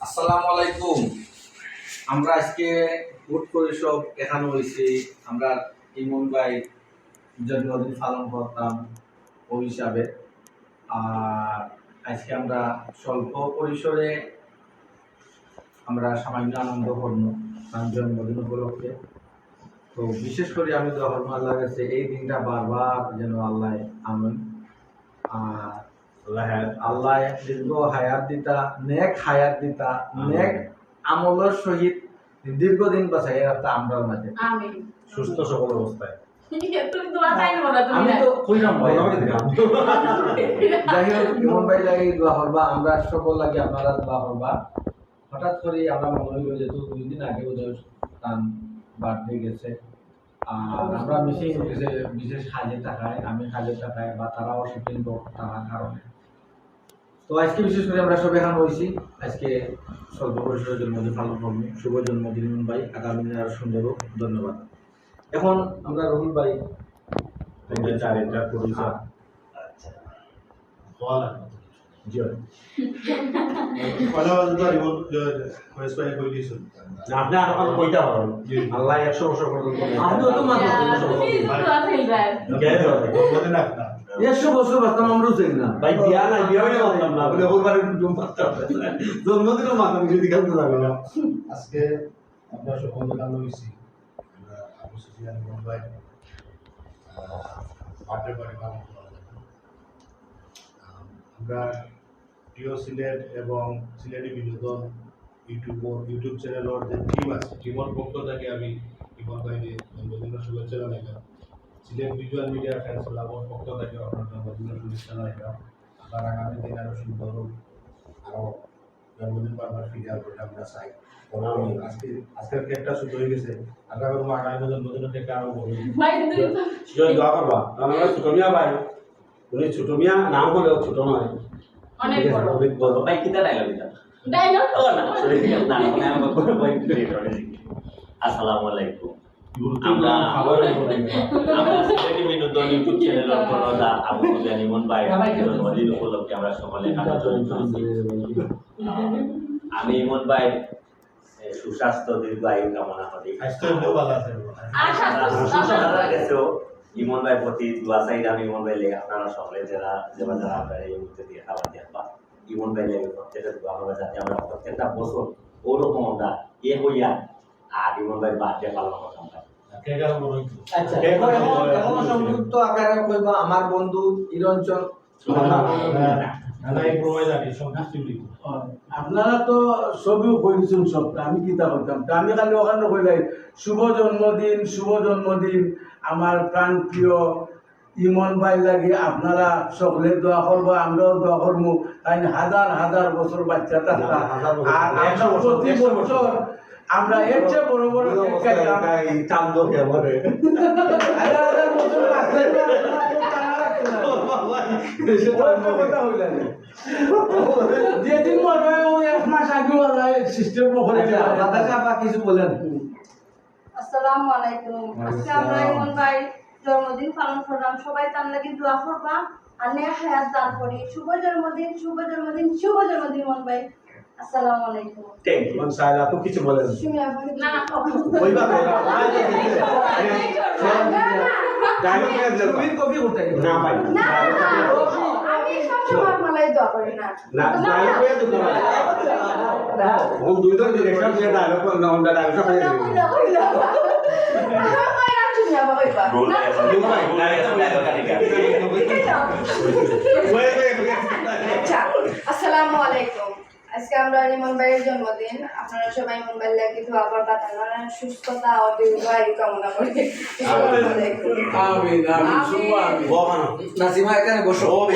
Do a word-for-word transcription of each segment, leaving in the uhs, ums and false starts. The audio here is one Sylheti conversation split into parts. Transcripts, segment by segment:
আসসালামু আলাইকুম। আমরা আজকে হুট করি সব এখানো অইছি, আমরা ইমন ভাই জন্মদিন পালন করতাম ওই হিসাবে। আর আজকে আমরা স্বল্প পরিসরে আমরা সামান্য আনন্দ করবো তার জন্মদিন উপলক্ষে। তো বিশেষ করে আমি দোয়া করবো আল্লাহর কাছে এই দিনটা বারবার যেন আল্লাহ আনইন। আর আল্লাহ হায়াত, আল্লাহ দীর্ঘ হায়াত দিতা, নেক হায়াত দিতা, আমিন। নেক আমলর সহিত দীর্ঘদিন বাঁচাইয়া রাখতা আমরার মাঝে। আমিন। সুস্থ সবল অবস্থায়। তুমি দোয়া চাইবে না তুমি আমি না। তো কইলাম ভাই। যাই হোক, ইমন ভাই লাগি দোয়া করবা, আমরা সকল লাগি আপনারা দোয়া করবা। হঠাৎ করে আমরা মনে হইল যে তো দুই দিন আগে ওদের তার বার্থডে গেছে, আর আমরা মিসিং বিশেষ, বিশেষ কাজে থাকায়, আমি কাজে থাকায় বা তারাও শুটিং থাকার কারণে। তো আজকে বিশেষ করে আমরা সব এখানে হয়েছি, আজকে স্বল্প পরিসরে জন্মদিন পালন করবো। শুভ জন্মদিন ইমন ভাই, আগামী দিনে আরো সুন্দর হোক। ধন্যবাদ। এখন আমরা রুহুল ভাই, আমরা চার একটা পরিচয়। আচ্ছা। জি। পয়লা বছর তো রিমোট, এ, ফয়েজ ভাই কই দিয়েছেন। না, আপনি আরো কম কইতে পারেন। জি। আল্লাহ একশো বছর পর্যন্ত আপনি অত মাত্র দুইশো বছর। আপনি তো দোয়া চাইবেন। কে দোয়া চাইবেন? বলেন আপনার। একশো বছর বাঁচতাম, আমরাও চাই না। ভাই, বিয়া না, বিয়া হইলে মানতাম না। বলে, ওর বাড়ির ডুম মারতাম। জন্মদিনও মানতাম, যদি কালকে যাবে না। আজকে আমরা সব বন্ধু বান্ধব হইছি। আমরা আবু সুফিয়ান ইমন ভাই, আহ, বার্থডে পার্টি পালন করা যাবে। আহ, আমরা প্রিয় সিলেট এবং সিলেটি বিনোদন YouTube, YouTube চ্যানেলর যে টিম আছে, টিমর পক্ষ থেকে আমি ইমন ভাইরে জন্মদিনের শুভেচ্ছা জানাইলাম। সিলেট ভিজুয়াল মিডিয়া ফ্যান্স ক্লাবর পক্ষ থেকে আপনার জন্মদিনের শুভেচ্ছা জানাইলাম। আপনার আগামী দিন আরো সুন্দর হোক, আরো জন্মদিন বারবার ফিরে আসবো, এটা আমরা চাই। ওরা আজকে, আজকের কেকটা শুরু হয়ে গেছে, আশা করবো আগামী জন্মদিনের কেকটা আরো বড় হোক। ভাই, তুই তো দোয়া করবা, কারণ আমরা ছোট মিয়া ভাই, উনি ছোট মিয়া নাম হলেও ছোট নয়। অনেক ঠিক আছে, বড়। অনেক বড়। ভাই, কিতা ডায়লগ দিতা? ডায়লগ? ও না, সরি, না, না, না, আমার কোনো বই ফিরে ধরে দিই। আসসালামু আলাইকুম। আমরা, আমরা সিলেটি বিনোদন YouTube চ্যানেলর পক্ষ থেকে আবু সুফিয়ান ইমন ভাই জন্মদিন উপলক্ষে আমরা সকলে এখানে জড়িত হয়েছি। আমি ইমন ভাই এ, সুস্বাস্থ্য, দীর্ঘ আয়ু কামনা করি। স্বাস্থ্য এমনিও ভালো আছে। আচ্ছা, আপনারা আচ্ছা, সুস্থ আচ্ছা। থাকার গেছেও ইমন ভাই প্রতি দোয়া চাইলাম, ইমন ভাই লেগে আপনারা সকলে যারা, যারা, যারা আপনারা এই মুহূর্তে দিয়ে খাবার দিয়ে বা ইমন ভাই লেগে প্রত্যেকের দোয়া হবে যাতে আমরা প্রত্যেকটা বছর ওরকম আমরা ইয়ে হইয়া আর ইমন ভাই বার্থডে পালন করতাম পারি। আচ্ছা, এখন, এখন, এখনো সংযুক্ত আকারে কইবা আমার বন্ধু ইরঞ্চন। না, না, না, না, এই প্রোফাইল আর এই সব ডিস্ট্রিবিউট। আপনারা তো সবই কইছেন সবটা, আমি কিতা করতাম? তা আমি খালি ওখানে কইলাই, শুভ জন্মদিন, শুভ জন্মদিন, আমার প্রাণ প্রিয় ইমন ভাই লাগি আপনারা সকলে দোয়া করবা, আমরাও দোয়া করবো। তাই হাজার হাজার বছর বাচ্চা থাকতা। হাজার বছর। আর আমরা একশো বছর, প্রতি একশো বছর। বছর আমরা এর চেয়ে বড় বড় কেক খাইতাম। এই চান্দ কে বলে? আরে, আরে, মুসলমান, আরে, আরে, আরে, আরে, আরে, আরে। ওর তো কথা হইল না। যেদিন মরবে, ওই এক মাস আগে ওরা এই সিস্টেম করে আচ্ছা, দিবে। বাতাসা আপা কিছু বলেন। আসসালামু আলাইকুম। ওয়ালাইকুম আজকে আমরা আসসালাম। ইমন ভাই জন্মদিন পালন করলাম, সবাই তার লাগি দোয়া করবা। আর নেক হায়াত দান করি। শুভ জন্মদিন, শুভ জন্মদিন, শুভ জন্মদিন, ইমন ভাই। আসসালামু আলাইকুম। Thank you। কোন সাইলা তো কিছু বলেন? তুমি এখন না, না, না। ওই ভাবে, ওই ভাবে। না, না, না। ডায়লগ হয়ে যাবে। তুমি কপি করতে গেলে। না ভাই। না, না, না। আমি সবসময় আপনার লাগি দোয়া করি না। না, না, ডায়লগ না। হয়ে যেতে পারে। না। ও দুইজন ডিরেকশন দিয়ে ডায়লগ করে না, আমরা ডায়লগটা হয়ে না, যাবে। না, না, না। আমার কই না, তুমি আমার কইবা। রোল না, আছে। না। ভাই, ডায়লগটা, ডায়লগটা ঠিক আছে। এই তো। হয়ে, হয়ে, হয়ে। আচ্ছা, আসসালামু আলাইকুম। আজকে আমরা ইমন ভাইয়ের জন্মদিন, আপনারা সবাই ইমন ভাইয়ের লাগি দোয়া করবা, তার সুস্থতা ও দীর্ঘ আয়ু কামনা করি। আমিন। আসসালামু আলাইকুম। আমিন, আমিন, আমিন। সুম্মা আমিন। বউ বানাও। নাসিমা, এখানে বসো। বউ, বউ।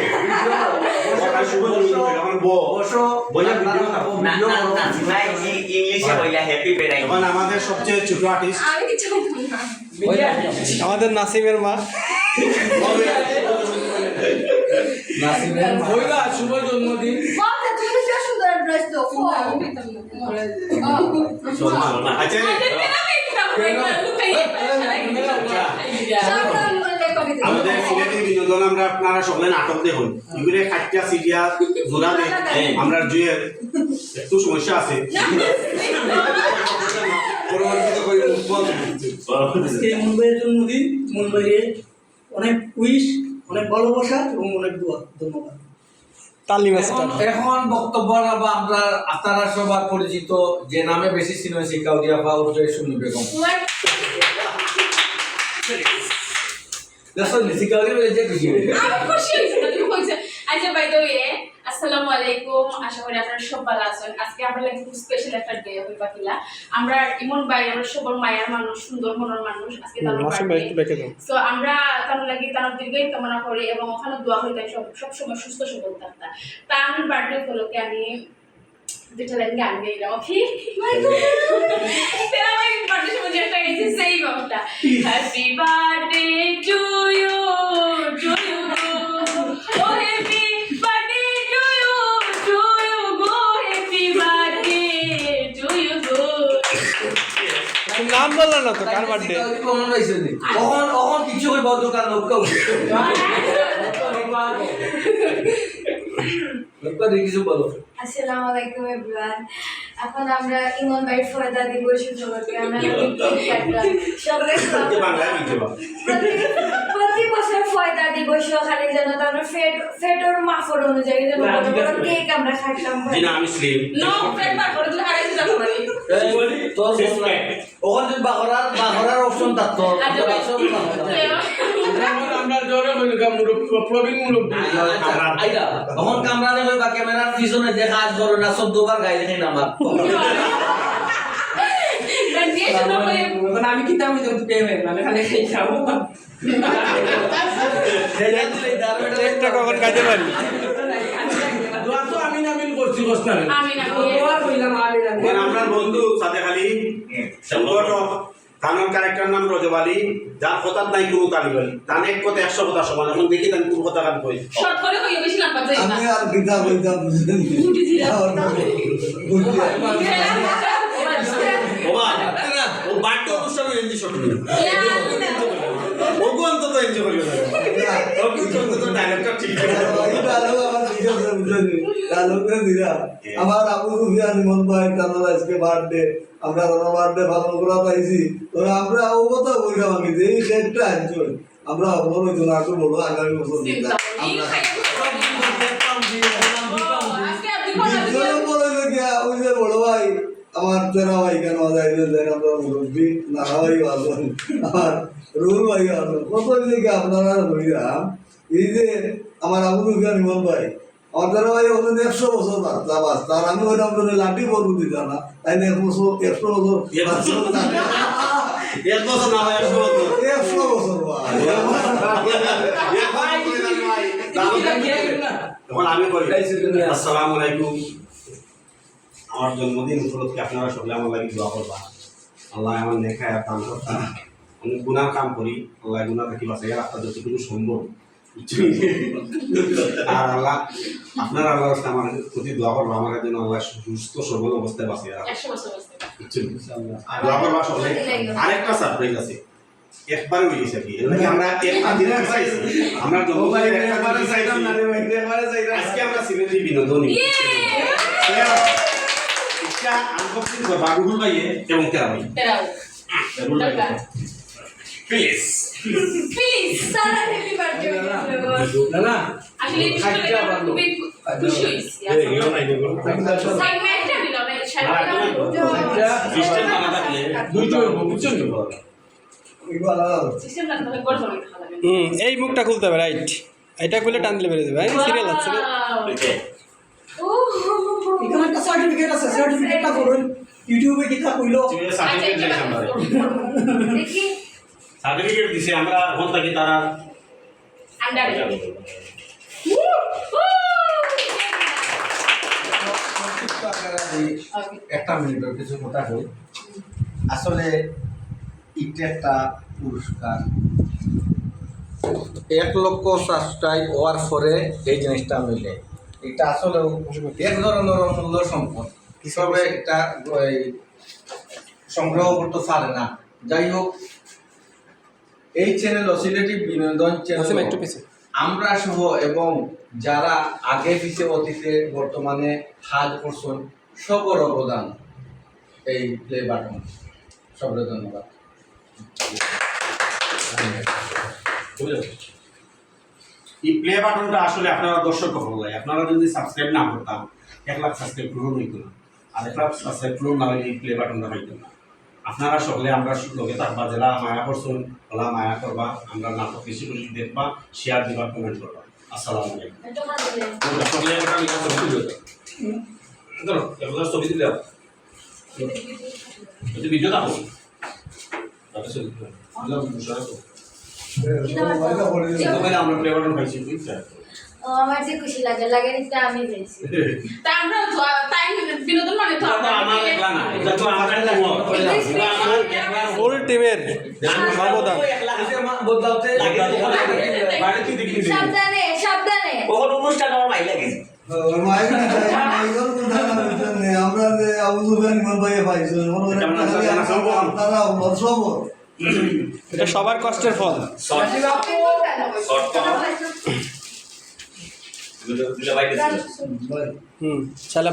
বসো, বসো, শুভ জন্মদিন, বসো। এখন বউ। বসো। বইয়া ভিডিও করো। না, না, নাসিমা ই-, ইংলিশে বইলা হ্যাপি বার্থডে। এখন আমাদের সবচেয়ে ছোট আর্টিস্ট। আমি কিছু বলতাম না। আমাদের নাসিমের মা। নাসিমের মা। বইলা, শুভ জন্মদিন। বাবা, তুমি সে সুন্দর ড্রেস তো। চল, চল, না। আচ্ছা, আমাদের সিলেটি বিনোদন আমরা আপনারা সকলে নাটক দেখুন, এগুলো খাট্টা সিরিয়াল জোড়া দেয়। আমরা জুয়েল একটু সমস্যা আছে। পরবর্তীতে কই মুখ বন্ধ। আজকে মুম্বাইয়ের জন্মদিন, মুম্বাইয়ে অনেক উইশ, অনেক ভালোবাসা এবং অনেক দোয়া। ধন্যবাদ। তালি মাস্টার। এখন, এখন বক্তব্য রাখবা আমরা আপনারা সবার পরিচিত, যে নামে বেশি চিনা হয়েছে, কাউরিয়া পাউরুফে সুমি বেগম। দেখছো, নিশি কাউরিয়া বলে যে খুশি হয়ে গেল। আমি খুশি হয়েছি, তুমি বলছো। আচ্ছা, by the way, আসসালামু আলাইকুম, আশা করি আপনারা সব ভালো আছেন। আজকে আমরা লাগি খুব স্পেশাল একটা ডে হইবা কিলা। আমরা ইমন ভাই, আমরা সবার মায়ার মানুষ, সুন্দর মনের মানুষ। আজকে তার হুম, মাসুম ভাই, বার্থডে। একটু দেখে দাও। So, আমরা তার লাগি তার দীর্ঘায়ু কামনা করি এবং ওখানে দোয়া করি তাই সব, সব সময় সুস্থ সবল থাকতা। তার বার্থডে উপলক্ষে আমি দুইটা লাইন গান গাইলাম, ওকে? তার আমার বার্থডে সময় যেটা গাইছি, সেই গানটা। Happy birthday to you, to you go. Oh, happy birthday to you, to you go. Happy birthday to you go. নাম বললো না তো, কার বার্থডে? কখন পাইছো নি? কখন, কখন কিছু হইব দোকান লোক কেউ? লোক কিছু বলো। আসসালামু আলাইকুম everyone। এখন আমরা ইমন ভাইয়ের ফয়দা দিবস উপলক্ষে আমরা কেক কাটলাম। সকলে বাংলায় বুঝতে পারো। প্রতি, প্রতি বছর ফয়দা দিবস সকালে যেন তো আমরা ফেট, ফেটর মাপর অনুযায়ী যেন না, বড় ঠিক বড় আছে। কেক আমরা খাইতাম। জি না, আমি স্লিম। No, ফেট বার করে দিলে আড়াইশো টাকা পারি। এই, তোর সিক্স প্যাক। ওখানে যদি বাহরার, বাহরার অপশন থাকতো, আচ্ছা, ভাই। অপশন থাকতো। যেমন আমরা জোরে বলি, গা মুরব্বি, প্রবীণ মুরব্বি। আচ্ছা, আইরা, তখন কামরানে কইবা, ক্যামেরার পিছনে যে কাজ করো না, চোদ্দ বার গায়ে দেখে না আমার। না, দিয়ে শুরু করে। এখন আমি কিতাব নিতে পেয়ে, মানে, খালি খাই খাবো। একটা কখন খাইতে পারি? দোয়া তো আমিন আমিন করছি, বস না। আমিন আমিন। দোয়া কইলাম, আমিন আমিন। মানে, আপনার বন্ধু সাদেক আলী, সংগঠক, তানোর ক্যারেক্টার নাম রজব আলী, যার কথার নাই কোনো কালি বালি। তান এক কথা একশো কথা সমান। এখন দেখি তান কোন কথা কান কই। শর্ট করে কইও, বেশি লম্বা যাই না। আমি আর কিতা কইতাম বুঝলেন? বুঝি না। আর বুঝি না। বাবা, ও বার্থডে অনুষ্ঠানে এনজি শট নিয়ে। ইয়া। ওগো অন্তত এনজি করিও না। ওগো অন্তত ডায়লগটা ঠিক করে। এই ডায়লগ আমার ঠিক আছে, বুঝলেন? ডায়লগটা দিলাম। আমার আবু সুফিয়ান ইমন ভাই, তার আজকে বার্থডে। আমরা তার বার্থডে পালন করা পাইছি। তবে আমরা ও কথা বললাম আমি যে এই সেটটা আনছই, আমরা অমর হইতো না, একটু বড় আগামী বছর দিতাম। চিন্তা নেই, আমরা খাইয়া বুঝতে পারি। ও, আজকে আপনি বলেন যে দ্বিতীয় নম্বর হইলো গিয়া, ওই যে বড় ভাই, আমার তেরা ভাই কেন যায় যে, যে আমরা মুরব্বি, নানা ভাই আছেন, আমার রুহুল ভাই আছেন, কত হইলো গিয়া আপনারা হইয়া, এই যে আমার আবু সুফিয়ান ইমন ভাই, আমার তেরা ভাই এখন একশো বছর বাঁচতা, বাঁচতা, আর আমি হইলাম তোরে লাঠি বড় দিতাম না, তাই না? এক বছর, একশো বছর এক বছর বাঁচতে। এক বছর না হয়, একশো বছর। একশো বছর বাঁচ। এক বছর করে জানি ভাই। এখন আমি বলি, আসসালামু আলাইকুম। আমার জন্মদিন উপলক্ষে আপনারা সকলে আমার লাগি দোয়া করবা। আল্লাহ আমার নেখায় আর দান করতা। আমি গুনার কাম করি, আল্লাহ গুনা থাকি বাঁচাইয়া রাখতা যতটুকু সম্ভব। আর আল্লাহ, আপনারা আল্লাহর কাছে আমার প্রতি দোয়া করবা, আমার জন্য আল্লাহ সুস্থ সবল অবস্থায় বাঁচিয়ে রাখবা। একশো বছর বাঁচতে। বুঝছেন? দোয়া করবা সকলে। আরেকটা সারপ্রাইজ আছে, একবারে হয়ে গেছে কি? এর লাগি আমরা একটা দিন পিছাইছি। আমরা জন্মদিন একবারে চাইতাম না রে ভাই, একবারে চাইতাম। আজকে আমরা সিলেটি বিনোদন ইয়ে! এটা আনবক্সিং করবা রুহুল ভাইয়ে এবং তেরা ভাই। তেরা ভাই। রুহুল ভাই। Please. Please, sir, happy birthday. না, না। আসলে এই বিষয়টা আমি খুবই খুশি হয়েছি। এই, ইয়ে নাই, ইয়ে নাই। স্যার, একটা দিলাম, এই স্যার, সিস্টেম না থাকলে দুইটা হইব, বুঝছেন তো? সিস্টেম না থাকলে বড় সময় দেখা লাগে। হুম, এই মুখটা খুলতে হবে, রাইট। এটা খুলে টান দিলে বেরিয়ে যাবে। এই সিরিয়াল আছে। Wow। এখানে একটা সার্টিফিকেট আছে, সার্টিফিকেটটা করুন। YouTube-এ কিতা কইলো? সার্টিফিকেট দিছে আমরা। দেখি। সার্টিফিকেট দিছে, আমরা এখন থাকি তারা আন্ডারে। সংক্ষিপ্ত আকারে আমি একটা মিনিটের কিছু কথা কই। আসলে এটা একটা পুরস্কার। এক লক্ষ সাবস্ক্রাইব হওয়ার পরে এই জিনিসটা মিলে। এটা আসলে এক ধরনের অমূল্য সম্পদ। হিসাবে এটা, এই, সংগ্রহ করতে পারে না। যাই হোক, এই চ্যানেল অসিলেটিভ বিনোদন চ্যানেল নাসিম, একটু পিছে। আমরা সহ এবং যারা আগে পিছে অতীতে বর্তমানে কাজ করছেন, সবর অবদান এই প্লে বাটন। সবরে ধন্যবাদ। এই প্লে বাটনটা আসলে আপনারা দর্শক হকল, আপনারা যদি সাবস্ক্রাইব না করতাম, এক লাখ সাবস্ক্রাইব পূরণ হইতো না। আর এক লাখ সাবস্ক্রাইব পূরণ না হইলে এই প্লে বাটনটা হইতো না। আপনারা সকলে আমরার লগে থাকবা, যেলা মায়া করছেন, ওলা মায়া করবা, আমরার নাটক বেশি করে দেখবা, শেয়ার দিবা, কমেন্ট করবা। আসসালামু আলাইকুম। সকলে একটা মিলে ছবি তুলে দাও। ধরো, একটা ছবি তুলে দাও। একটু ভিডিও দাও। তারপরে ছবি তুলে দাও। আমরা প্লে বাটন পাইছি, বুঝছো? ও, আমার যে খুশি লাগে, লাগে নিতে আমি যাইছি। তা আমরা তো, তাই বিনোদন মানে তো এটা তো আমরা আমার একলা না, এটা তো আমরা একটা মত। এটা আমার একলা ফুল টিমের অবদান। একলা হাতে মা-, বদলাতে লাগে তো ওখানে। বাড়িতে দেখি। সাবধানে, সাবধানে। ওর অনুষ্ঠান আমার ভাই লাগে। ওর ভাই না, ভাই, ওর কোনো ধারণা নেই। আমরা যে আবু সুফিয়ান ইমাম ভাইয়ে পাইছি, ওর একটা খালি আমরা, আমরা, আমরা, আমরা, আমরা, আমরা, এটা সবার কষ্টের ফল। হুম, শালা।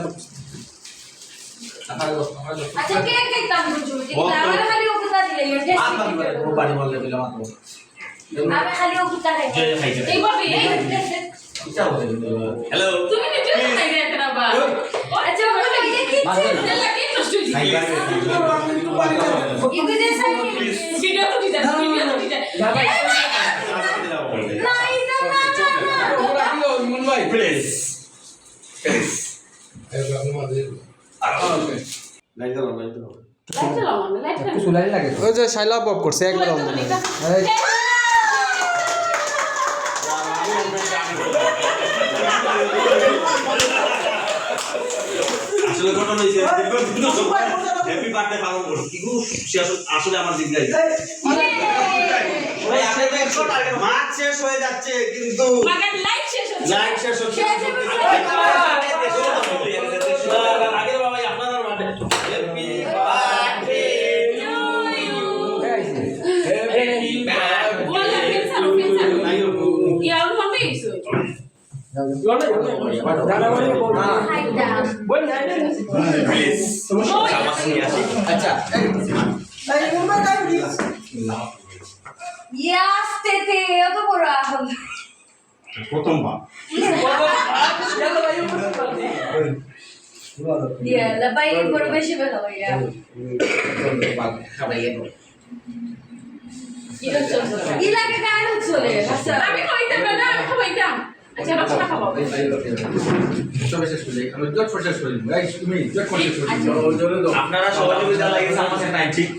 আচ্ছা, কে কে কাম করছো? আমার খালি ওকে তা দিলে, আমি খালি ওকে তা খাই। এইভাবে, এই হ্যালো। তুমি নিজে তো খাই না এখন আবার। আচ্ছা, ওকে খাইলে কি? এগুলো যে সাইড ভিডিও তো দিতে, ভিডিও তো দিতে। না, না, না, না, না। প্লিজ। প্লিজ। লাইট জ্বালাও, লাইট জ্বালাও। লাইট জ্বালাও, আমি লাইট জ্বালাও। ওই যে শাইলা পপ করছে, একবার অন্ধ। এই। আসলে ঘটনা হয়েছে, দীর্ঘদিন তো সবাই হ্যাপি বার্থডে পালন করছে। কিন্তু সে আসলে, আসলে আমার দিক নাই। ভাই, আপনি তো একশো টার্গেট, মাছ শেষ হয়ে যাচ্ছে, কিন্তু মাগার লাইট শেষ হচ্ছে। লাইট শেষ হচ্ছে। শেষ হচ্ছে। আগের বাবাই আপনার মাঠে। Happy birthday to you. Happy birthday to you. ইয়া, ওর মনে হইছে। প্লিজ। চামচ নিয়ে আসি। আচ্ছা। ইয়া, আস্তে তে, অত বড় আহল। প্রথমবার। ইয়া, লাবাই বড় বেশি বেলা হইয়া। ইলাকা গান চলে। আচ্ছা। আমি কইতাম না, আমি খাওয়াইতাম। আচ্ছা, বাচ্চা খাওয়াও। সবাই শেষ করে দিই। আমরা জট ফট শেষ করে দিই। এই, তুমি জট ফট শেষ করে দিই। আচ্ছা। আপনারা সহযোগিতা লাগে, চামচে নাই, ঠিক?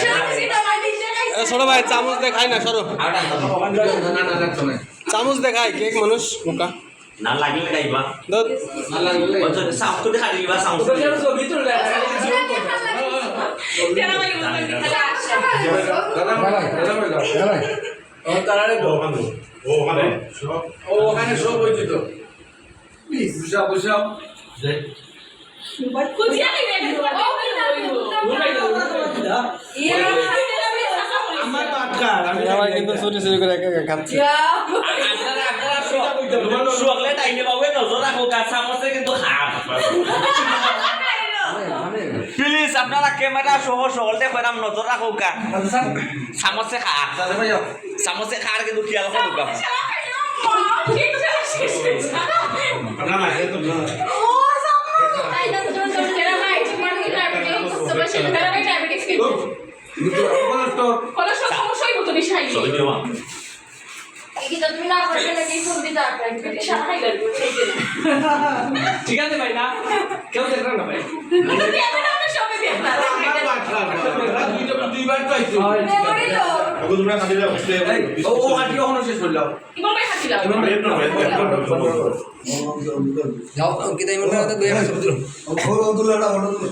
সহযোগিতা লাগে, ঠিক আছে। এ, ছোট ভাই, চামচ দেখাই না, সরো। আর না, না, না, না, না, না। চামচ দেখাই, কেক মানুষ, মুখা। না লাগলে খাইবা। ধর। না লাগলে। বলছো, চামচ তো দেখা দিবা, চামচ। দাঁড়াই, দাঁড়াই, দাঁড়াই। ও, তারারে বল। ও, ওখানে। ও, ওখানে সব হয়েছে তো। প্লিজ, বুঝাও, বুঝাও। আমার বাটকার, আমি সবাই কিন্তু চুরি চুরি করে একা একা খাচ্ছে। আপনারা, আপনারা সব, চকলেট আইনে বাবু নজর রাখো, কার চামচে কিন্তু খান। প্লিজ, আপনারা ক্যামেরা সহ সকলকে কইরাম নজর রাখো কা। চামচে খা। চামচে খার কিন্তু খেয়াল করো কা। সমস্যা হইব তো বেশি। এই কি তুমি না করবে নাকি ফোন দিতে? সারা খাই লাগবে, ঠিক আছে। ঠিক আছে ভাই, না, কেউ দেখবে না ভাই। দুইটা, দুইবার তো আইছে। মেমোরি তো। ওগো, তোমরা খালি যাও। এই, ও, ও হাঁটি কখনো শেষ করলাম? ইমাম ভাই হাঁটি লাও। ইমাম ভাই, ইমাম ভাই, ইমাম ভাই। যাও, কিতা ইমাম ভাই, দুই একটা ছবি তুলো। ও, ও, ও, তুলো, এটা, ওটা তুলো।